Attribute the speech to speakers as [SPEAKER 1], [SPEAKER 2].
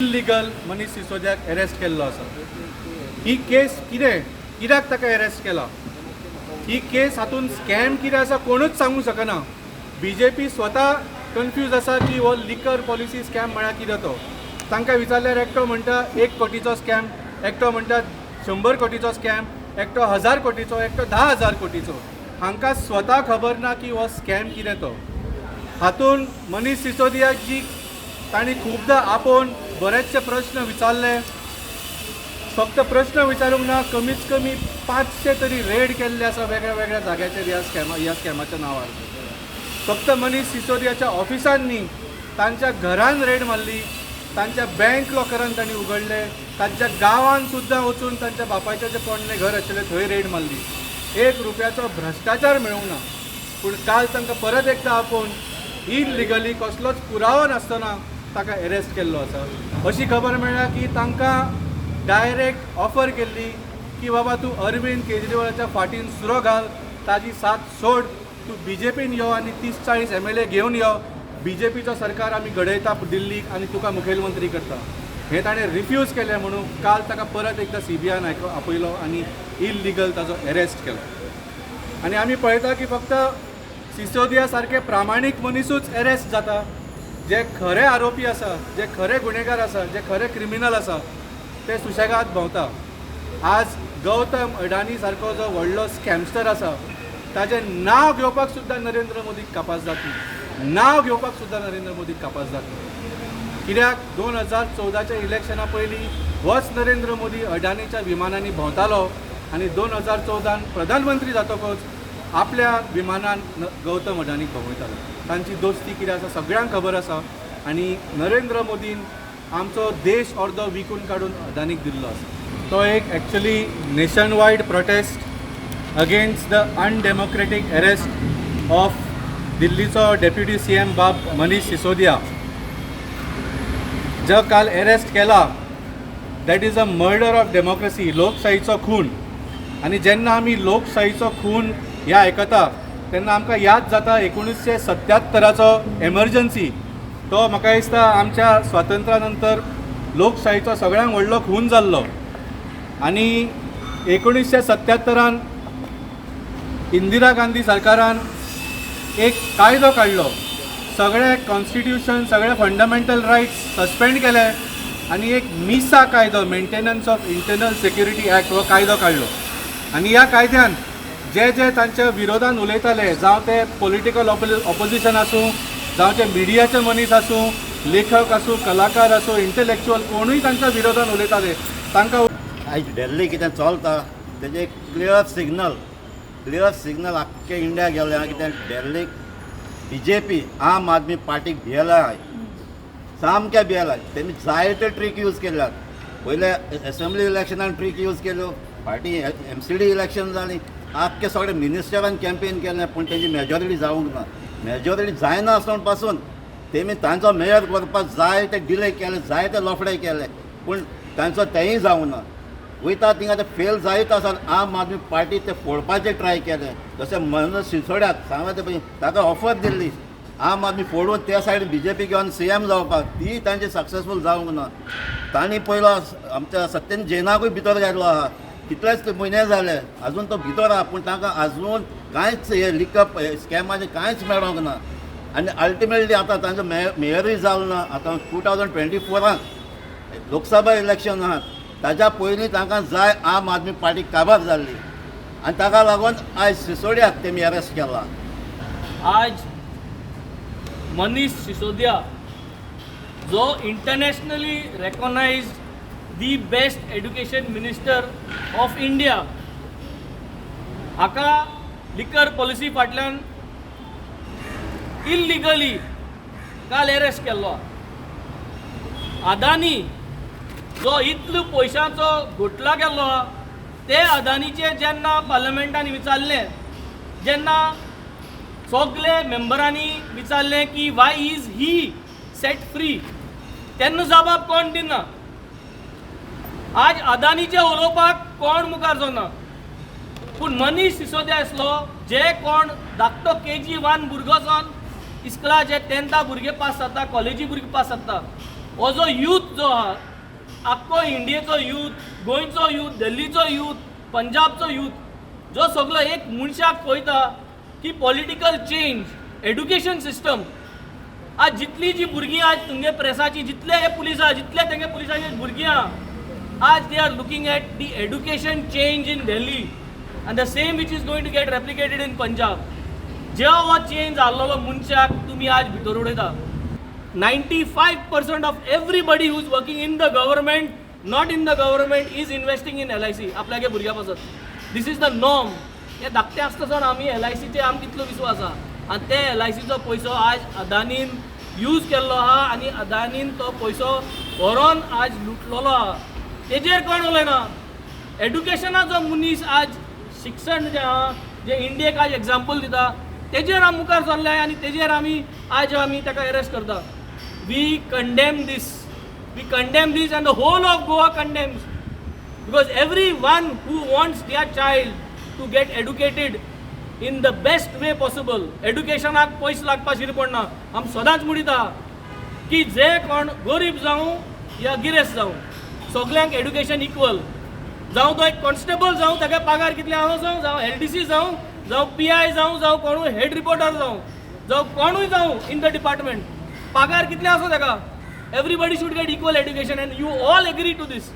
[SPEAKER 1] Illegal Manish सिसोदियाक arrest केल्लो आसा. ही केस कितें, कित्याक ताका एरेस्ट केला, ही केस हातून स्कॅम कितें आसा कोणूच सांगूंक शकना. बीजेपी स्वता कन्फ्यूज आसा की हो लिकर पॉलिसी स्कॅम म्हळ्यार कितें तो. तांकां विचारल्यार एकटो म्हणटा 1 कोटीचो स्कॅम, एकटो म्हणटा 100 कोटीचो स्कॅम, एकटो 1000 कोटीचो, एकटो 10,000 कोटीचो. हांकां स्वता खबर ना की हो स्कॅम कितें तो. हातून मनीष सिसोदियाक जी तांणी खुबदां आपोवन बरेचशे प्रश्न विचारले, फक्त प्रश्न विचारूंक ना, कमीत कमी 500 तरी रेड केल्ले आसा वेगळ्या वेगळ्या जाग्याचेर ह्या स्कॅमाच्या नांवार. फक्त मनीष सिसोदियाच्या ऑफिसान न्ही, तांच्या घरान रेड मारली, तांच्या बँक लॉकरान तांणी उगडले, तांच्या गांवान सुद्दां वचून तांच्या बापायचें जें पोरणें घर आशिल्लें थंय रेड मारली. एक रुपयाचो भ्रश्टाचार मेळूंक ना. पूण काल तांकां परत एकदां आपोवन इलिगली कसलोच पुरावो नासतना ताका एरेस्ट केल्लो आसा. अशी खबर मेळ्ळ्या की तांकां डायरेक्ट ऑफर केल्ली की बाबा, तूं अरविंद केजरीवालाच्या फाटीन सुरो घाल, ताजी साथ सोड, तूं बीजेपीन यो आनी 30-40 एमएलए घेवन यो, बीजेपीचो सरकार आमी घडयता दिल्लीक आनी तुका मुखेलमंत्री करता. हें ताणें रिफ्यूज केलें म्हणून काल ताका परत एकदां सीबीआयन आपयलो आनी इलिगल ताजो एरेस्ट केलो. आनी आमी पळयता की फक्त सिसोदिया सारके प्रामाणीक मनिसूच एरेस्ट जाता. जे खरे आरोपी आसा, जे खरे गुन्हेगार आसा, जे खरे क्रिमिनल आसा, ते सुशेगाद भोंवता. आज गौतम अडानी सारको जो व्हडलो स्कॅमस्टर आसा, ताजें नांव घेवपाक सुद्दां नरेंद्र मोदीक कापास जाता. नांव घेवपाक सुद्दां नरेंद्र मोदीक कापास जाता. कित्याक? 2014च्या इलेक्शना पयलीं होच नरेंद्र मोदी अडानीच्या विमानांनी भोंवतालो आनी 2014न प्रधानमंत्री जातकच आपल्या विमानान गौतम अडानीक भोंवयतालो. तांची दोस्ती कितें आसा सगळ्यांक खबर आसा. आनी नरेंद्र मोदीन आमचो देश अर्दो विकून काडून अदानीक दिल्लो आसा. तो एक actually nation wide protest against the undemocratic arrest of दिल्लीचो डेप्युटी सीएम बाब मनीष सिसोदिया, जो काल अरेस्ट केला. That is a murder of democracy, लोकशाहीचो खून. आनी जेन्ना आमी लोकशाहीचो खून ह्या आयकता तेन्ना आमकां याद जाता 1977चो एमर्जन्सी. तो म्हाका दिसता आमच्या स्वातंत्र्या नंतर लोकशाहीचो सगळ्यांत व्हडलो खून जाल्लो. आनी 1977न इंदिरा गांधी सरकारान एक कायदो काडलो, सगळे कॉन्स्टिट्युशन, सगळे फंडामेंटल रायट्स सस्पेंड केले आनी एक मिसा कायदो, Maintenance of Internal Security Act, हो कायदो काडलो. आनी ह्या कायद्यान जे जे तांच्या विरोधान उलयताले, जावं ते पॉलिटिकल ऑपोजिशन आसूं, जावं ते मिडियाचे मनीस आसूं, लेखक आसूं, कलाकार आसूं, इंटलेक्च्युअल, कोणूय तांच्या विरोधान उलयताले तांकां
[SPEAKER 2] आयज दिल्ली कितें चलता तेजें एक क्लियर सिग्नल, क्लियर सिग्नल आख्खे इंडिया गेल्लें आहा. कितें दिल्लीक बीजेपी, आम आदमी पार्टीक भियेला आहाय, सामकें भियेला. तेमी जायते ट्रीक यूज केल्यात. पयले एसेंब्ली इलेक्शनान ट्रीक यूज केल्यो, फाटीं एमसीडी इलेक्शन जालीं, आख्खे सगळे मिनिस्टरान कॅम्पेन केलें, पूण तेजी मेजॉरिटी जावंक ना. मेजॉरिटी जायना आसतना पासून तेमी तांचो मेयर करपाक जाय ते डिले केले, जायते लफडे केले, पूण तांचो तेंय जावंक ना. वयता थिंगा ते फेल जायत आसा. आम आदमी पार्टी ते फोडपाचें ट्राय केलें. जशें मनोज सिसोड्याक सांगला ते पळय, ताका ऑफर दिल्ली आम आदमी फोडून त्या सायडीन बीजेपी घेवन सीएम जावपाक, ती तांची सक्सेसफूल जावंक ना. तांणी पयलो आमच्या सत्येन जैनाकूय भितर घातलो आहा. कितलेच म्हयने जाले, अजून तो भितर आहा, पूण तांकां अजून कांयच हे लिकअप स्कॅमाचें कांयच मेळोंक ना. आनी अल्टिमेटली आतां तांचो मेयरूय जालो ना. आतां 2024राक लोकसभा इलेक्शन आहात, ताज्या पयलीं तांकां जाय आम आदमी पार्टी काबार जाल्ली आनी ताका लागून आयज सिसोड्याक तेमी अरेस्ट केला.
[SPEAKER 3] आज मनीष सिसोदिया, जो internationally recognized the best education minister of India, हाका लिकर पॉलिसी फाटल्यान इल्लिगली काल अरेस्ट केल्लो. अदानी जो इतलो पयशांचो घोटला केल्लो आहा, ते अदानीचे जेन्ना पार्लमेंटान विचारलें, जेन्ना सगळे मेंबरांनी विचारलें की why is he set free, तेन्ना जबाब कोण दिना. आज अदानीचे उलोवपाक कोण मुखार जाना, पूण मनीष सिसोदिया आसलो जे कोण धाकटो केजी 1 भुरगो जावन इस्कुला जे टेंथा भुरगे पास जाता, कॉलेजी भुरगे पास जाता. हो जो यूथ जो आहा, आख्खो इंडियेचो यूथ, गोंयचो यूथ, दिल्लीचो यूथ, पंजाबचो यूथ जो सगलो एक मनशाक पळयता की पॉलिटिकल चेंज, एड्युकेशन सिस्टम. आज जितली जी भुरगीं आज तुमगे प्रेसाची, जितले हे पुलीस आहा, जितले तेंगे पुलिसाचे भुरगीं आहा, आज they are looking at the education change in Delhi and the same which is going to get replicated in Punjab. जेव्हा हो चेंज जाल्लो मनशाक तुमी आज भितर उडयता. 95% of everybody who is working in the government, not in the government, is investing in LIC आपल्यागे भुरग्या पासत. This is the norm. हे धाकटे आसता सावन आमी एलआयसीचे आमकां कितलो विस्वास आहा आनी ते एलआयसीचो पयसो आज अदानीन यूज केल्लो आहा आनी अदानीन तो पयसो व्हरोन आज लुटलेलो आहा. तेजेर कोण उलयना. एड्युकेशनाचो मनीस आज शिक्षण जें आहा, जे इंडियेक आज एग्जाम्पल दिता, तेजेर आमी मुखार सरले आनी तेजेर आमी आज आमी ताका एरेस्ट करता. We condemn this, we condemn this, and the whole of Goa condemns, because everyone who wants their child to get educated in the best way possible, एड्युकेशनाक पयशे लागपा शिरी पडना. आमी सदांच म्हणिता की जे कोण गरीब जावं या गिरेस्त जावं, सगल्यांक एड्युकेशन इक्वल. जावं तो एक कॉन्स्टेबल जावं, ताका पगार कितले आसा, जावं एलडीसी जावं, जावं पीआय जावं, जावं कोणूय हेड रिपोर्टर जावं, जावं कोणूय जावं इन the department, पगार कितले आसा ताका, everybody should get equal education, and you all agree to this.